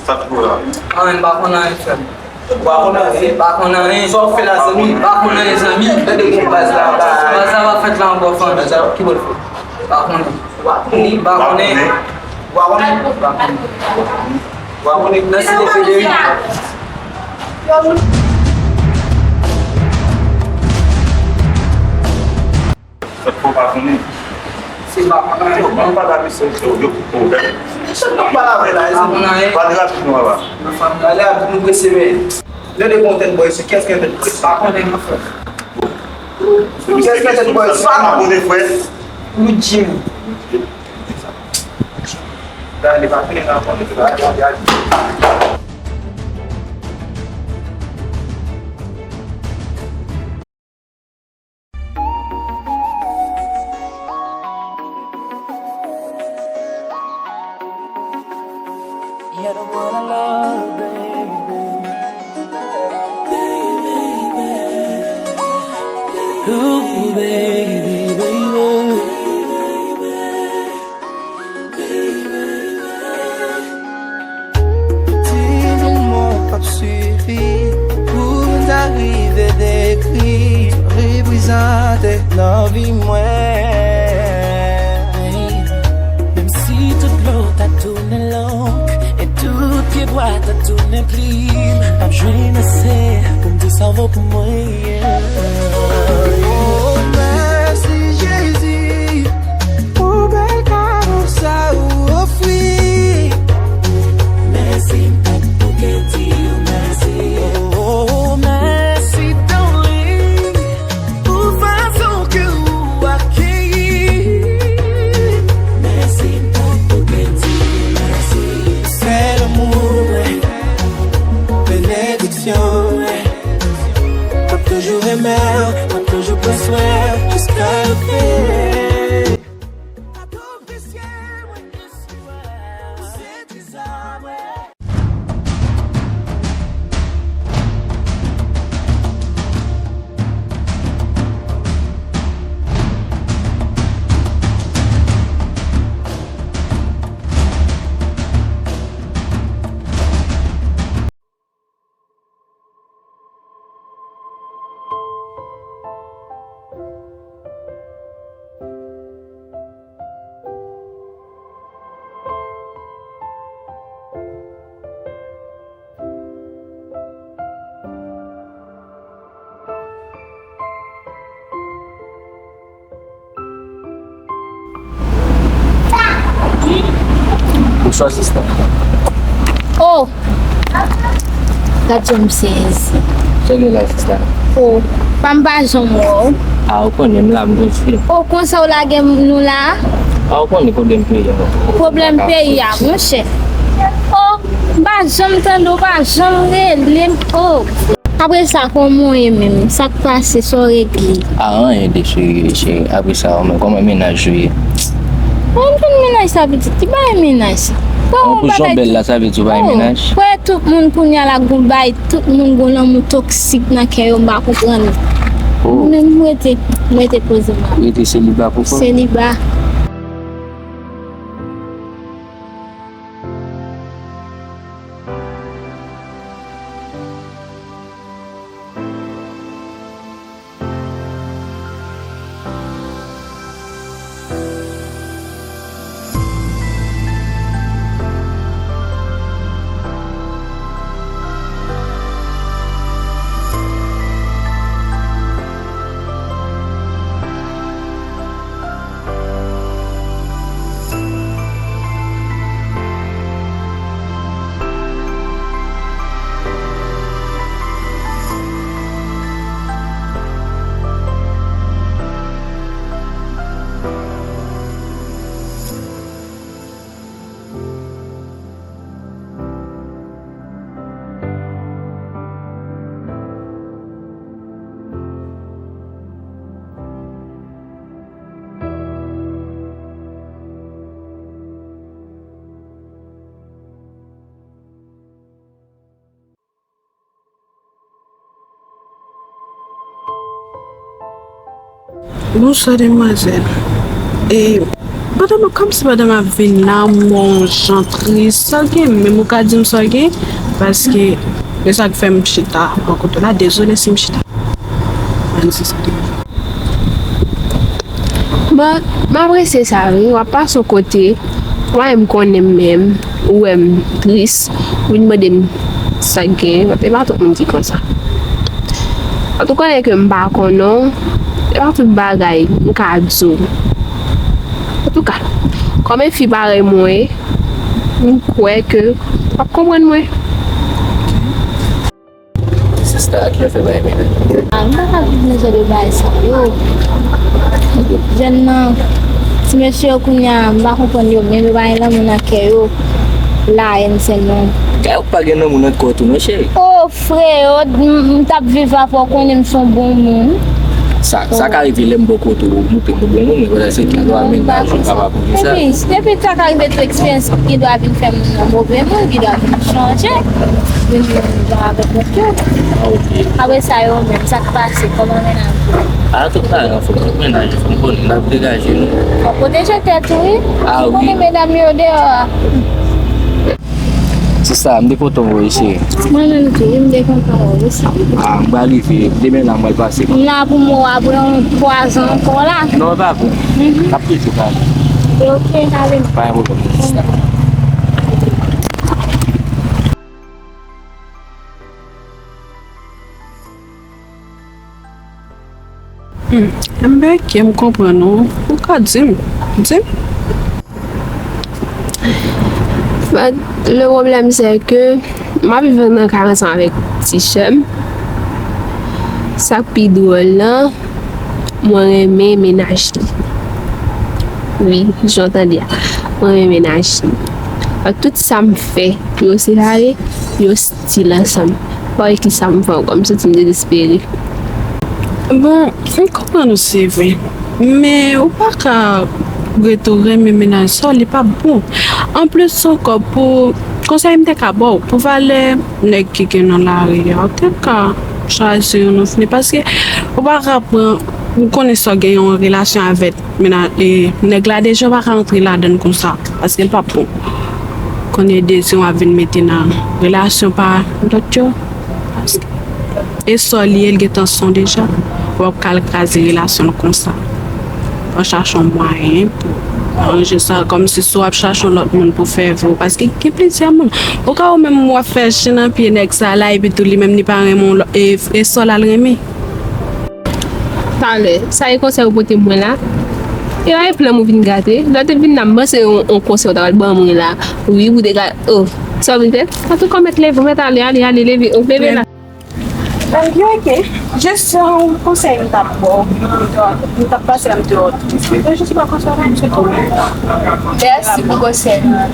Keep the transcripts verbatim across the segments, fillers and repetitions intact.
Sa k pou la? Anyen, m pa konn anyen, frè m. Ou pa konn anyen? M pa konn anyen. Sa w fè la, zanmi? M pa konn anyen, zanmi. Gade bon baz la, baz la pa fèt la ankò, fanmi. Baz la ki bò l fèt? M pa konnen. Ou pa konnen? M pa konnen. Ou pa konnen? M pa konnen. Ou pa konnen? Nan Site Federik. Sòt fò pa konnen. Se pa konnen. Yo, ban m pale a mesye yo, yo, yo, yo. Sòt nan pale avè la, e zanmi. Pale rapid non, papa. Nan fanmi la, lè a nou prese, men. Lè de bon tèt bòy, se kès gen tèt bòy, se pa konnen, non, frè. Kès gen tèt bòy, se pa konnen, frè. Ou di m. Gade, pa konnen, pa konnen, frè. Gade, gade. You're the one I love, baby. Ooh, baby, baby. Ti mo p ap sifi pou m ta rive dekri sa w reprezante nan vi mwen. Menm si tout dlo ta tounen lang e tout pyebwa ta tounen plim, m p ap jwenn ase pou m di sa w vo pou mwen. Oh, mèsi, Jezi. Pou bèl kado sa ou ofri. Mèsi, m pa t pou gen di w mèsi. Oh, mèsi, darling, pou fason ke ou akeyi m. Mèsi, m pa t pou gen di w mèsi. Sèl lanmou mwen, benediksyon mwen. M ap toujou renmen w, m ap toujou pran swen w jiska la fen. Bonswa, sista. Oh! Gad jan m sezi. Sa gen la, sista? Oh, pa m pa janm wè w. Ah, ou konnen m la, m toujou. Oh, konsa w lage nou la? Ah, ou konnen pwoblèm peyi a. Pwoblèm peyi a, monchè. Oh, m pa janm tande w, pa janm rele m. Oh. Apre sa, kòman w ye menm? Sa k pase, sa w regle? A, anyen de cheri, cheri. Apre sa, ou menm, kòman mennaj ou ye? Mwen, m konn mennaj sa pitit. Ki bagay mennaj? Bon, pou jan w bèl la, sa vle di ou pa gen mennaj? Wè, tout moun kounye a la gon bay, tout moun gon lanmou toksik nan kè yo, m pa konprann. Oh. Mwen menm, m rete, m rete poze m la. Rete seliba pou kò w? Seliba. Bonswa, demwazèl. E, Pandan m, kòmsi pandan m ap vin la, m wè yon jan tris. Sa w gen, menm ou ka di m sa w gen? Paske e sa k fè m chita bò kote w la. Dezole si m chita. Ann se sa. Bon, m apresye sa wi. W ap pase yon kote, w a m konnen m menm, ou wè m tris, ou vin mande m sa k gen. E pa tout moun ki konsa. An tou konnen ke m pa konnen w, e pa tout bagay m ka di w. Antouka, kòm e fi parèy mwen ye, m kwè ke w ap konprann mwen. Sista, kilè w fè bay menaj? Ah, m pa ka viv nan jan de bagay sa yo. Jèn nan, ti mesye yo kounye a, m pa konprann yo menm, yo pa gen lanmou nan kè yo. Layèn sèlman. Kay ou pa gen lanmou nan kè w tou non, cheri. Oh, freo, m, m t ap viv avè w, konnen m se yon bon moun. Sa, sa ka rive lè m bò kote w, ou montre m ou bon moun, men se ki dwa mennaj ou kapab pou sa. Epi, epi sa ka rive tou, eksperyans ki dwa vin fè moun nan move moun, ki dwa vin chanje, vin vin jan avèk lòt yo. Ah, ok. Apre sa, yo menm, sa k pase, kòman mennaj ou? Ah, tout bagay anfòm, tout mennaj anfòm, konnen n ap degaje nou. Fò pwoteje tèt ou, wi. Ah, wi. Konnen medam yo deyò a. Sista, m te kontan wè w, cheri. Mwen menm tou, wi, m te kontan wè w osi. Ah, m pral rive. Demen la, m pral pase. M la pou m wè w apre yon twa zan ankò la. Non, e pa vre. Mhm. N ap toujou pale. Ok, ale. Pa gen pwoblèm, sista. Hmm, enben, ke m konprann ou, ou ka di m. Di m. But le problème, c'est que m ap viv nan kay ansanm avèk ti sè m. Sa k pi dwòl lan, mwen renmen mennaj li. Wi, jan w tande a. Mwen renmen mennaj li. But tout sa m fè pou yo separe, yo still ansanm. Pa wè kisa m fè ankò, m santi m dezespere. Bon, m konprann ou, se vre. Men ou pa ka rete w renmen mennaj sa w, li p ap bon. Anplis ankò, pou konsèy m te ka ba w, pou valè nèg ki gen nan lari a, ou te ka chwazi youn ou fini. Paske ou pa ka pran, ou konnen sa w gen yon relasyon avèk mennaj, e, nèg la deja, ou pa ka antre ladan l konsa. Paske l p ap bon. Konnen dezi w ap vin mete nan relasyon pa lòt yo. E sa w li ye, l gen tansyon deja. W ap ka al kraze relasyon l konsa. W ap chache yon mwayen pou ranje sa, kòmsi si w ap chache yon lòt moun pou fè vi w. Paske gen plizyè moun. Ou ka wè menm w ap fè chen nan pye nèg sa la, epi tou li menm li pa renmen w, e, e sa w l al renmen. Talè, sa e konsèy ou pote mwen la? E pa e plan m ou vin gate? Lè w te vin la, m panse yon, yon konsèy ou ta pral ban mwen la. Wi, ou te ka, oh, sa w vin fè? Antouka, w mèt leve, w mèt ale, ale, ale, leve, oh, leve la. Ok, ok. Jis yon konsèy m t ap ba w. M t ap pase la, m te wè w. Mwen jis ba konsèy la, m sot. Mèsi pou konsèy la.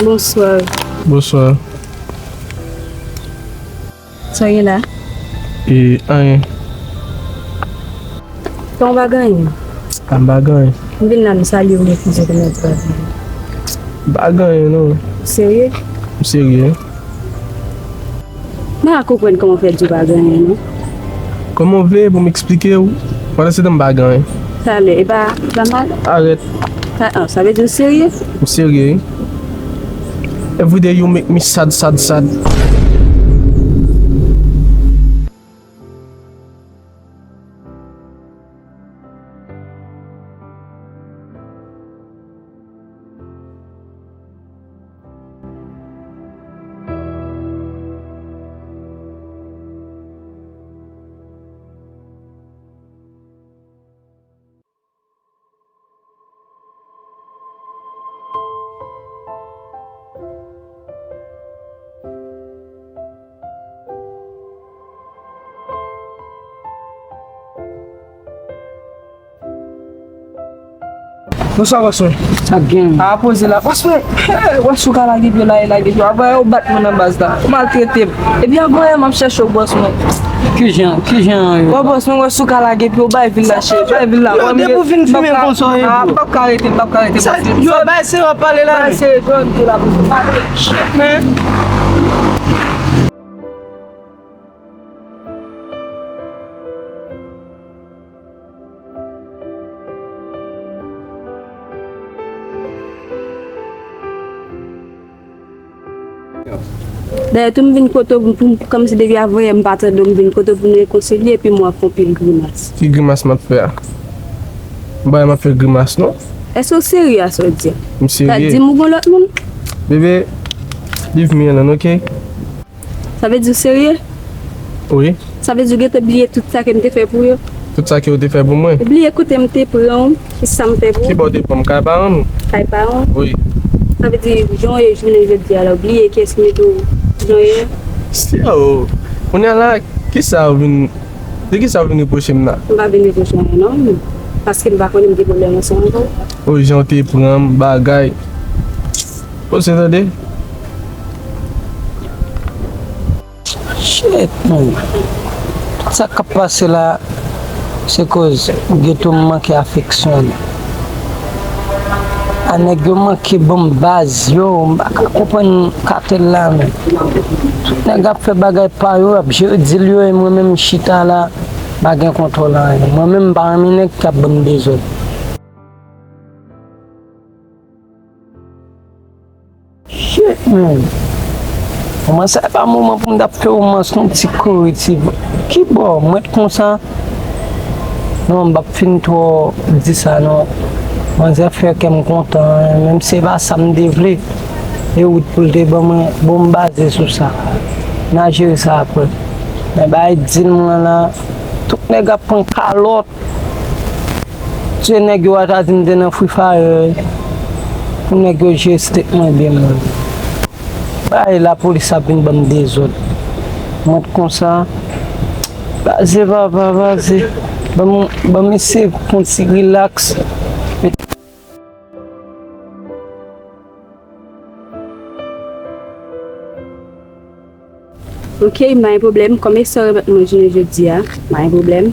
Bonswa. Bonswa. Sa w gen la? E, anyen. Kòman w pa gen anyen? A, m pa gen anyen. M vin la, m salye w, men kouzen, kòman w travay? M pa gen anyen, non. Serye? M serye. M pa ka konprann kòman w fè di w pa gen anyen, non. Kòman w vle pou m eksplike w? Pandan se tan m pa gen anyen. Talè, e pa, pa mal? Arèt. Sa, ah, sa vle di w serye? M serye, wi. Every day you make me sad, sad, sad. Bonswa, bòs mwen. Sa k gen? A, poze la. Bòs mwen, wè si w ka lage pye w la, e lage pye w. Avan yè w bat mwen nan baz la. Ou maltrete m. Epi avan yè m ap chèche w, bòs mwen. Kijan, kijan yo? Bon, bòs mwen, wè si w ka lage pye w, bay vil la, cheri. Bay vil la. Yo, depi w vin fimen konsa, yo. A, m p ap ka rete, m p ap ka rete, bòs mwen. Yo, bay serye w ap pale la. Bay serye, jwenn tou la, bòs mwen. Men. Dayè tou m vin kote w pou, pou, kòmsi depi avanyè m pa tande w, m vin kote w pou n rekonsilye, epi m wè w ap fè anpil grimas. Ki grimas m ap fè a? M pa wè m ap fè grimas, non. Èske w serye a sa w di a? M serye. Sa di m ou gon lòt moun? Bebe, leave me alone, ok? Sa vle di w serye? Wi. Sa vle di w gentan bliye tout sa ke m te fè pou yo? Tout sa ke w te fè pou mwen. Ou bliye kote m te pran w, ki sa m fè pou ou? Ki bò w te pran m, kay paran m? Kay paran w? Wi. Sa vle di, jan w ye jounen jodi a la, ou bliye kiyès ki mete w jan w ye a? Si, oh, kounye a la, kisa w vin, de kisa w vin repwoche m la? M pa vin repwoche w anyen, non. Paske m pa konnen m gen pwoblèm ansanm avè w. Oh, jan w te pran m, bagay. Poze tande. Shit, man. Tout sa k ap pase la, se koz geto m manke afeksyon. A nèg yo manke ban m baz, yo, m pa ka konprann katèl la, men. Tout nèg ap fè bagay pa yo, ap jere dil yo, e mwen menm m chita la, m pa gen kontwòl anyen. Mwen menm m pa renmen nèg k ap ban m dezòd. Shit, man. Kòman sa e pa moman pou m t ap fè womans non, ti kouri, ti, kibò, mwen t konsa. Non, m p ap fin twò di sa non. Manzè fè kè m kontan, menm si se pa sa m te vle. E wout pou l te ban mwen, bon, m baze sou sa. N a jere sa apre. Men bagay dil mwen la, tout nèg ap pran kalòt. Se nèg yo a ta di m te nan Free Fire pou nèg yo jere steak mwen byen mwen. Bay lapolis ap vin ban m dezòd. Mwen t konsa. Baze papa, baze. Ban m, ban m eseye pran ti rilaks. Ok, m pa gen pwoblèm. Kòm e sa w remèt mwen jounen jodi a, m pa gen pwoblèm.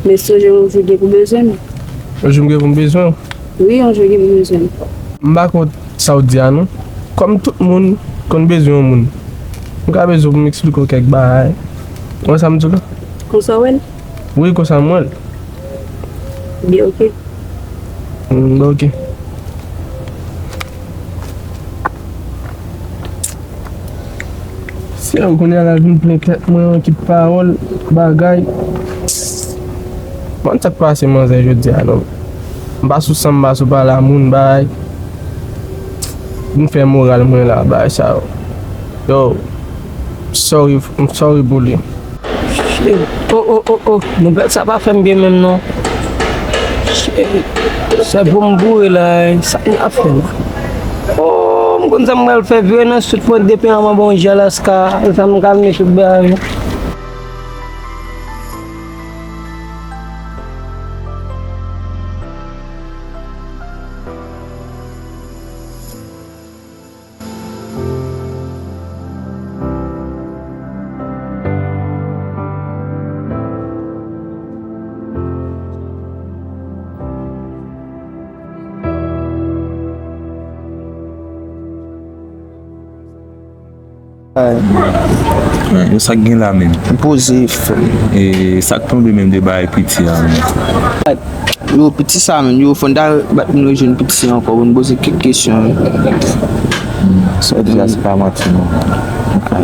Men sonje yon jou gen pou bezwen m. Yon jou m gen pou m bezwen w? Wi, yon jou gen pou bezwen m. M pa kont sa w di a non. Kòm tout moun konn bezwen yon moun, m ka bezwen pou m eksplike w kèk bagay. Ou wè sa m di w la? Konsa w wè l? Wi, konsa m wè l. Byen, ok. Mm, ok. Se ou kounye a la vin plen tèt mwen, yon ekip pawòl, bagay. Mwen, sa k pase manzè jodi a non. M pa sou san, m pa sou pale a moun, bagay. Vin fè moral mwen la, bagay sa yo. Yo, sorry, m sorry pou li. Shit. Oh, oh, oh, oh. Nouvèl sa pa fè m byen menm non. Shit. Sèvo m boure la, sa m ap fè la? Oh, m konn sa m pral fè, vire nan sid pou depi an mwen bon jè Alaska, sa m kalme tout bagay. Yo, sa k gen la menm? M poze, frè. E sa k tonbe menm de bagay piti a menm? Yo, piti sa menm, yo, fò n ta bat pou n rejwenn piti ankò, pou n poze kèk kesyon. Sa w di a, se pa manti non.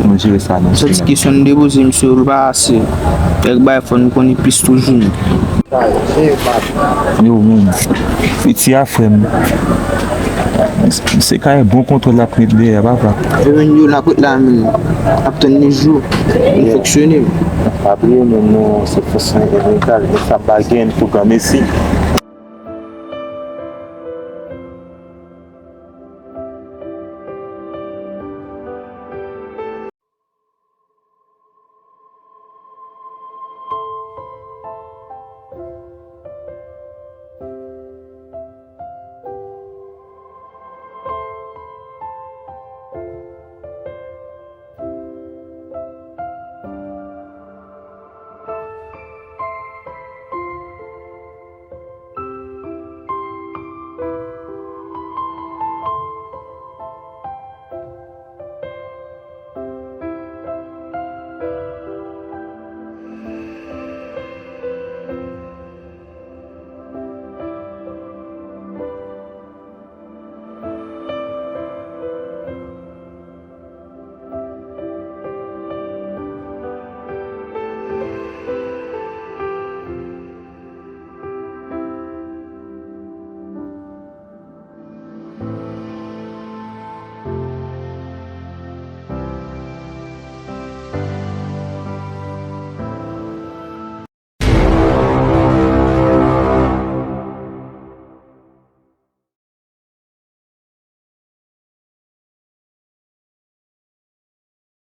Nou jere sa nan sou. Sa ti kesyon n te poze misye yo, l pa ase. Kèk bagay fò n konnen plis toujou. Yo, menm. Piti a, frè m. Se kay bon kontwòl l ap met dèyè, papa. E menm yo, n ap ret la menm. N ap tann li jou. Li fonksyone. Pa bliye, menm nou se fòs mental. Men sa pa gen pou granmesi.